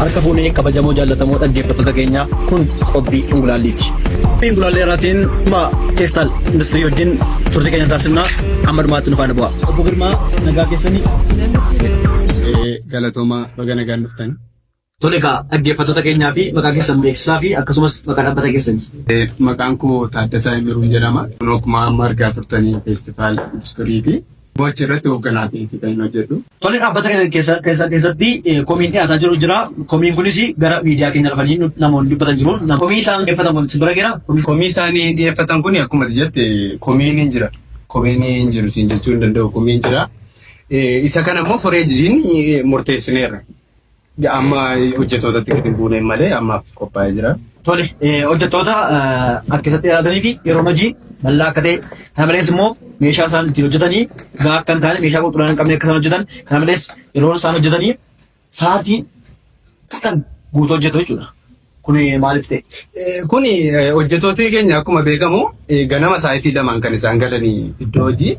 Harka fuunee kabajamoo jaallatamoo dhaggeeffattoota keenyaa kun qophii Ingulaalliiti. Qophii Ingulaallii irraatiin dhuma teestaal industirii wajjin turtii keenya taasifnaa amma dhumaatti nu faana bu'a. Obbo Girmaa nagaa keessanii. Galatoomaa baga nagaan dhuftani. Tole egaa dhaggeeffattoota keenyaa fi maqaa keessan beeksisaa fi akkasumas maqaa dhaabbata keessanii. Maqaan koo Taaddasaa Imiruun jedhama. Kun akkuma amma argaa turtanii feestivaal industiriiti. Mo'icha irratti hoogganaa ta'eeti kan inni hojjedhu. Tole dhaabbata kana keessa keessa keessatti komiin dhiyaataa jiru jira. Komiin kunis gara miidiyaa keenya dhufanii namoonni dubbatan jiru. Komii isaan dhiyeeffatan kun si bira gera? Komii isaanii dhiyeeffatan kun akkuma ati jette komiin hin jira. Komiin hin jiru siin jechuu hin danda'u komiin jira. Isa kana immoo koree jidiin murteessineerra. Amma hojjettootatti gadi hin buuneen malee ammaaf qophaa'ee jira. Tole, hojjettoota as keessatti dhiyaatanii fi yeroon hojii bal'aa akka ta'e, kana malees immoo meeshaa isaan ittiin hojjetanii gahaa akka hin taane, meeshaa qulqullina hin qabne akka isaan hojjetan, kana malees yeroon isaan hojjetanii sa'aatii 10 guutuu hojjetu jechuudha. Kun maaliif ta'e? Kun hojjettootni keenya akkuma beekamu ganama sa'aatii 2n kan isaan galanii iddoo hojii.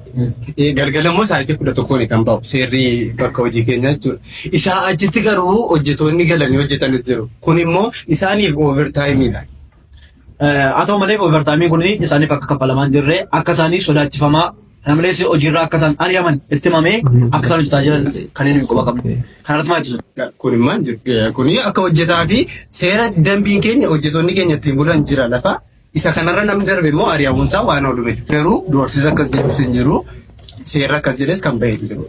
Galgala immoo sa'aatii 11n kan ba'u seerri bakka hojii keenyaa jechuudha. Isaa achitti garuu hojjettoonni galanii hojjetanis jiru. Kun immoo isaaniif overtime-dha. Haa ta'u malee overtime kun isaaniif akka kaffalamaa hin jirre akka isaanii sodaachifamaa kana malees hojiirraa akka isaan ari'aman itti himamee akka isaan hojjetaa jiran kanneen nuyi quba qabnu. Kana irratti maal jettu? Kun immoo hin jiru. Kuni akka hojjetaa fi seera dambiin keenya hojjettoonni keenya ittiin bulan jira lafa. Isa kanarra namni darbe immoo ari'amuun isaa waan oolu miti. Garuu doorsisa akkas jedhus hin jiru. Seerri akkas jedhes kan bahe hin jiru.